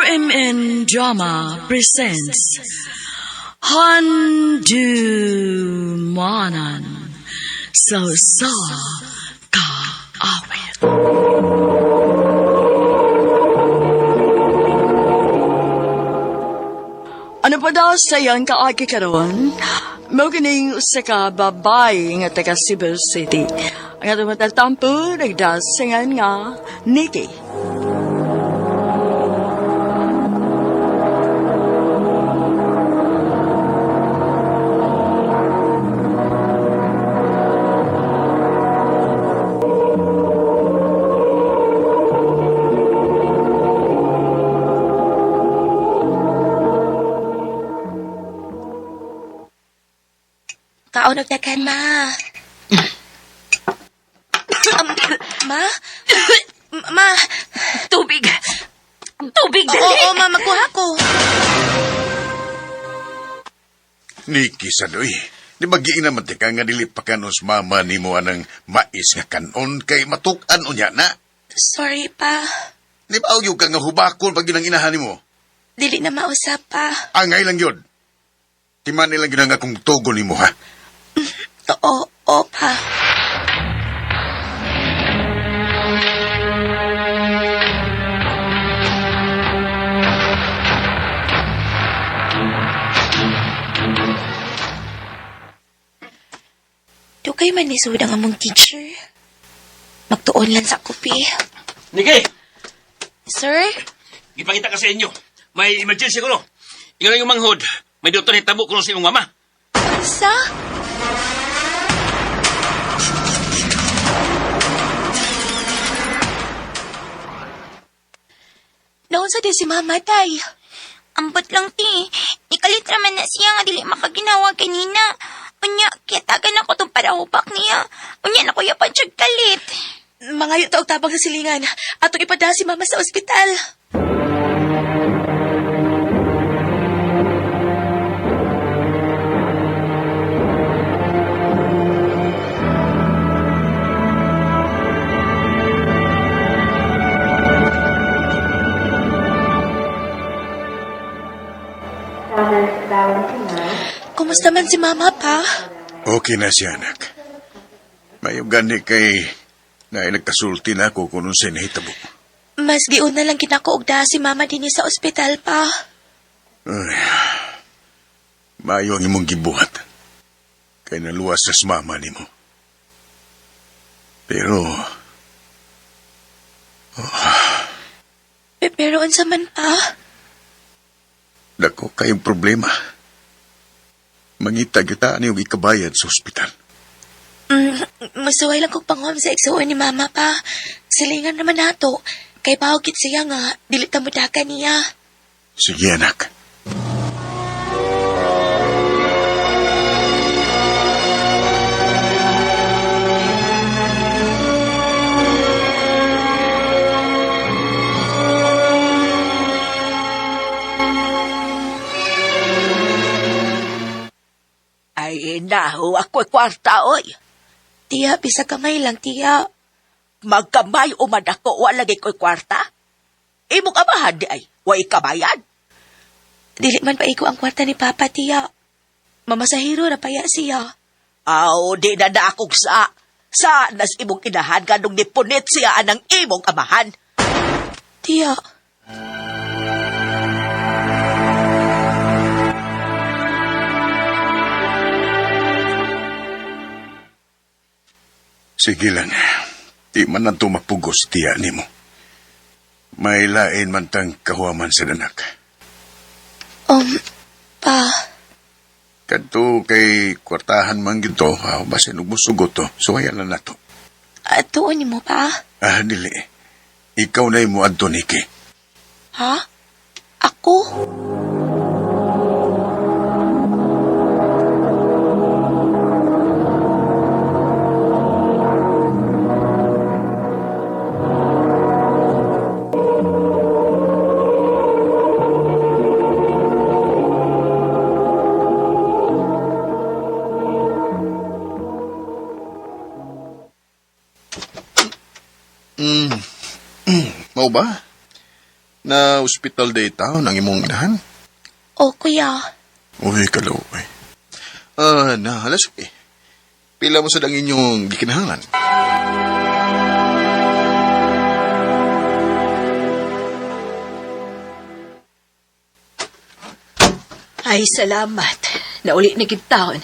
RMN Drama presents Handumanan sa Usa Ka Awit. Ano pa daw sa iyang kaagi karon? Mao kining usa ka babae nga taga Cebu City. Ang atong matatampo nagdasingan nga Nikki. Kaon og daghan, ma. Ma? Ma? Tubig! Tubig, dali! Oo, oo, ma, magkuha ko. Niki sadoy, di magiin naman ti ka nga dili pa kanos mama nimo anang mais nga kanon kay matuk-an unya na. Sorry pa. Di ba yung ka nga hubakon pag ginang inahan nimo? Dili na mausap pa. Angay lang yun. Timan nilang yun ang akong togo nimo ha. Oo, oo pa. Dugay man ni ang among teacher. Magtuon lang sa kopi. Niki, Sir? gipakita ka sa inyo. May emergency ko no. Ingon lang yung manghod. May doktor hitabo ko sa imong mama. Unsa? Naunsa din si Mama, tay? Ambot lang ti. Ikalit raman na siya nga dili makaginawa kanina. Unya, kiyatagan ako tong parahubak niya. Unya, nakuya pa siya kalit. Mangayo ta og tabang sa silingan. Atong ipadala si Mama sa ospital. Kumusta man si Mama pa? Okay na siya, anak. Mayo gani kay na nagkasulti na ako kung unsay nahitabo. Mas giuna lang kinako og daha si Mama dinhi sa ospital pa. Ay, maayo ang imong gibuhat. Kay naluwas sa mama nimo. Pero, Pero unsa man pa? dako kayong problema. Mangita kita ani og ikabayad sa ospital. Masuway lang kog panghom sa igsuon ni Mama pa. Silingan naman nato. Kay pahugit siya nga, dili ta mudaka niya. Sige, anak. Ay, naho, ako'y kwarta, oy. Tiya, bisa kamay lang, tiya. Magkamay o man ako, wala lagi ko'y kwarta. Imong amahan di ay, way kabayan. Dili man paigo ang kwarta ni Papa, tiya. Mamasahiro na paya siya. Aw, di na na akong sa. Sa nas imong inahan kanong nipunit siya anang imong amahan. Tiya, Sige lang. Di man na mapugos tiya nimo. May lain man tang kahuaman sa anak. pa, Kadto kay kwartahan man gito, ah, basin og musugot to. Suwayan na nato. atuon ni mo pa? Ah, dili. Ikaw na imo adto niki. Ha? Ako? Mao ba? Na ospital day taon ang imong inahan? O, kuya. Uy, kaluoy. Ah, na, hala, sige. Pila mo sa ang inyong gikinahanglan? Ay, salamat. Nauli na gid taon.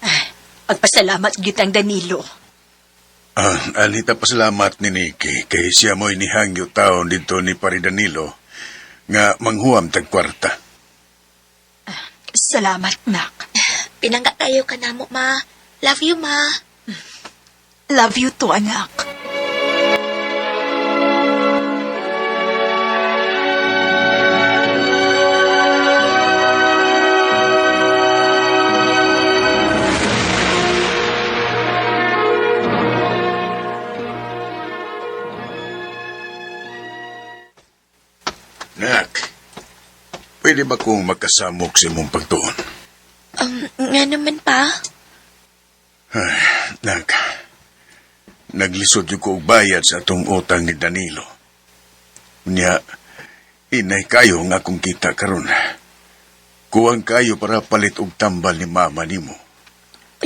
Ay, pagpasalamat gid ang Danilo. Ah, anita pasalamat ni Nikki kay siya mo'y nihangyo taon dito ni Pari Danilo nga manghuam tag kwarta. Salamat, nak. Pinangga kayo ka namo, ma. Love you, ma. Love you too, anak. Nak, pwede ba kong magkasamok sa imong pagtuon? Nga naman pa. Ay, nak, naglisod yung ko og bayad sa atong utang ni Danilo. Nya, inay kayo nga akong kita karon. Kuwang kayo para palit og tambal ni mama nimo.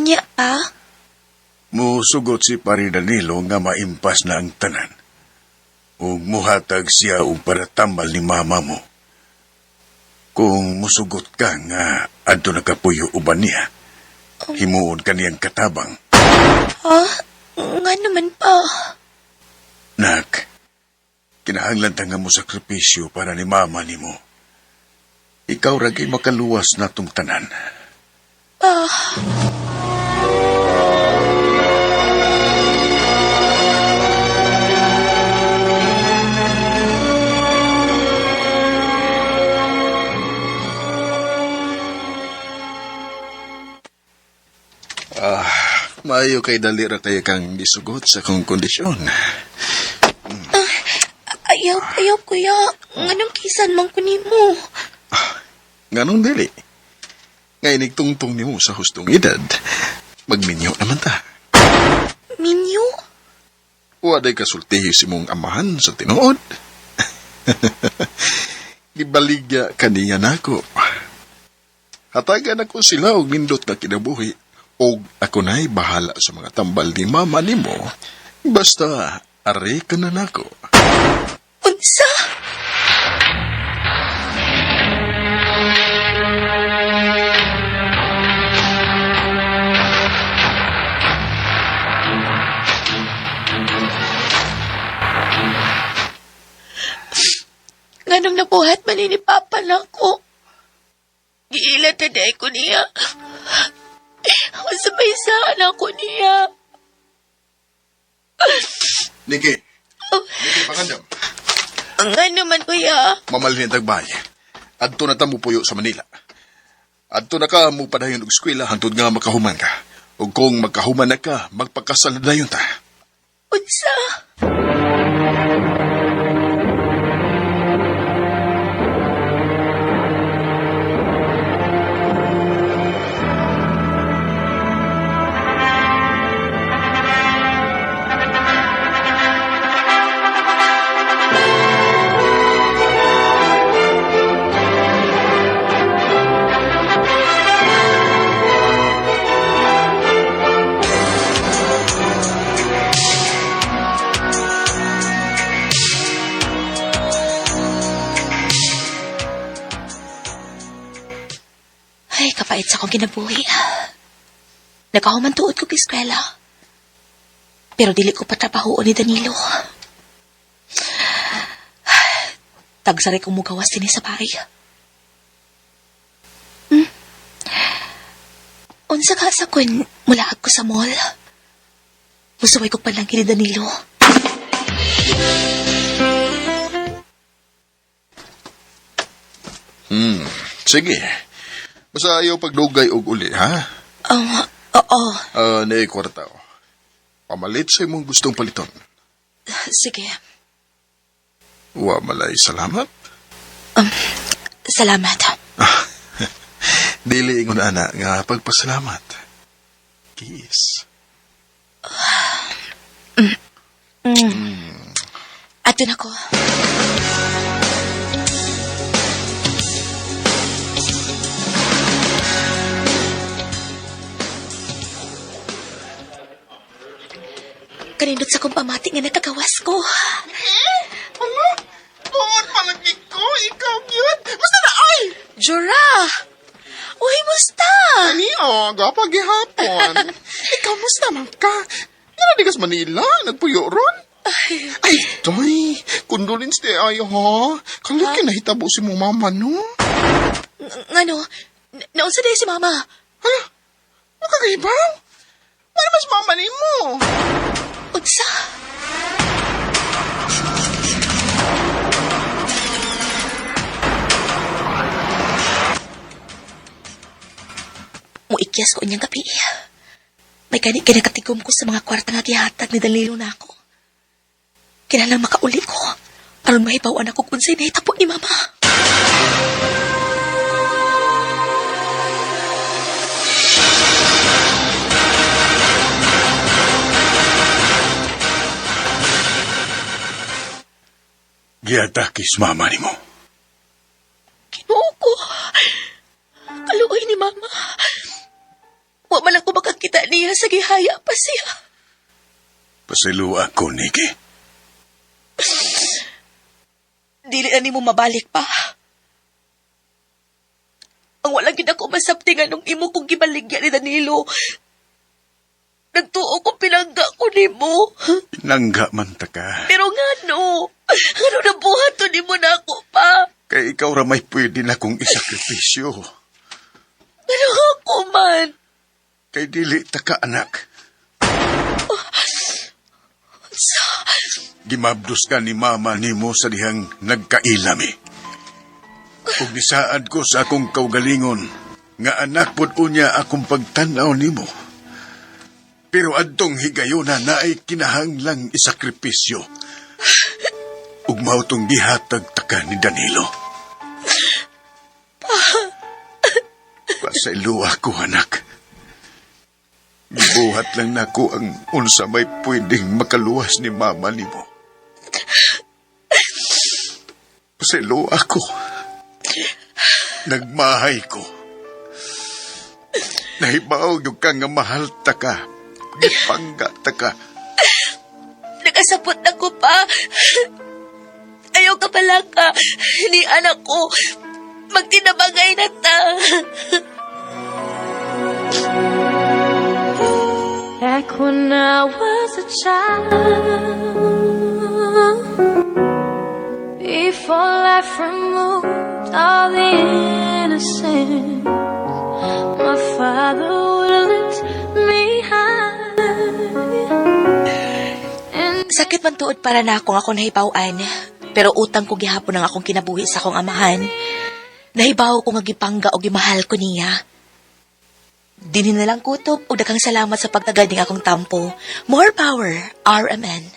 Unya pa. Musugot si Pari Danilo nga maimpas na ang tanan. Ug muhatag siya og para tambal ni mama mo. Kung musugot ka nga adto nakapuyo uban niya, himuon ka niyang katabang. Ha? Nga naman pa. Nak, kinahanglan ta nga mo sakripisyo para ni mama nimo. Ikaw ra kay makaluwas na tong tanan. Pa. Ah, maayo kay dali ra kayo kang gisugot sa kong kondisyon. Ayaw, ayaw, kuya. Nganong kisan man ko nimo? Nganong dili? Nga inigtungtong nimo sa hustong edad, magminyo naman ta. Minyo? Waday kasultihi si mong amahan sa tinuod. Gibaligya kaniya nako. Hatagan ako sila og nindot na kinabuhi og ako na'y bahala sa mga tambal ni mama nimo. Basta are ka na nako. Unsa? Nganong nabuhat man ni Papa nako? Giila taday ko niya. Unsa may saan ako niya? Niki. Niki pangandam. Nga naman, kuya. Mamalhin tagbay. Adto na ta mo puyo sa Manila. Adto na ka mo padayon og eskwela hangtod nga makahuman ka. Ug kung magkahuman na ka, magpakasal na dayon ta. Unsa? Ay, kapait sa akong kinabuhi. Nakahuman tuod ko eskwela. Pero dili ko patrabahoon ni Danilo. Tagsari kong mugawas din sa bahay. Hmm? Unsa ka sa kun mula ko sa mall? Musuway ko pa lang kini Danilo. Sige. Basta ayaw pagdugay og uli, ha? Oo. Ah, naay kwarta. oh. Pamalit sa imong gustong paliton. Sige. Wa malay salamat. Salamat. Dili ingon ana nga pagpasalamat. Kiss. Ato na ko. Kanindot sa kong pamati nga nakagawas ko. Hala, tuod palagi ko, ikaw yun. Basta na ay! Jura! Uy, musta? Ani, oh, gapa gihapon. Ikaw, musta man ka? Nga di kas Manila, nagpuyo ron. Ay, toy, condolence di ay, ha? Kalaki nahitabo si mong mama, no? Ngano? Naunsa di si mama? Hala, makakaibaw? Wala mas mama ni mo. Unsa? Muikyas ko niyang gabi. May gani kinakatigom ko sa mga kwarta nga gihatag ni Danilo na ako. Kinahanglan makauli ko. Aron mahibaw-an ako kung unsay nahitabo ni Mama. Giatakis mama nimo. Ginoo ko. Kaluoy ni Mama. Wa man lang ko makakita niya sa gihaya pa siya. Pasaylo ako, Nikki. Dili na nimo mabalik pa. Ang wala gid ako masabti nga nung imo kong gibaligya ni Danilo. Nagtuo ko pinangga ko nimo. Nangga man ta ka. Pero ngano? Ngano nabuhat to nimo na ako pa? Kay ikaw ra may pwede na kong isakripisyo. Ngano ako man? Kay dili ta ka, anak. Sa Gimabdos ka ni mama nimo sa dihang nagkailami. Ug nisaad ko sa akong kaugalingon, nga anak pud unya akong pagtan-aw nimo. Pero adtong higayona naay kinahanglang isakripisyo. Ug mao tong gihatag taka ni Danilo. Pasaylo ako, anak. Gibuhat lang nako ang unsa may pwedeng makaluwas ni mama nimo. Pasaylo ako. Nagmahay ko. Nahibaw yung ka nga mahal ta ka. Gipangga ta ka. Nakasapot na ko pa. Ayaw ka pala ka. Ni anak ko. Magtinabangay na ta. Back when I was a child, before life removed all the innocence, my father would lift me high. And Sakit man tuod para na akong ako nahibaw-an. Pero utang ko gihapon ang akong kinabuhi sa akong amahan. Nahibaw ko nga gipangga o gimahal ko niya. Dinin na lang kutob o daghang salamat sa pagtagad ng akong tampo. More power, RMN.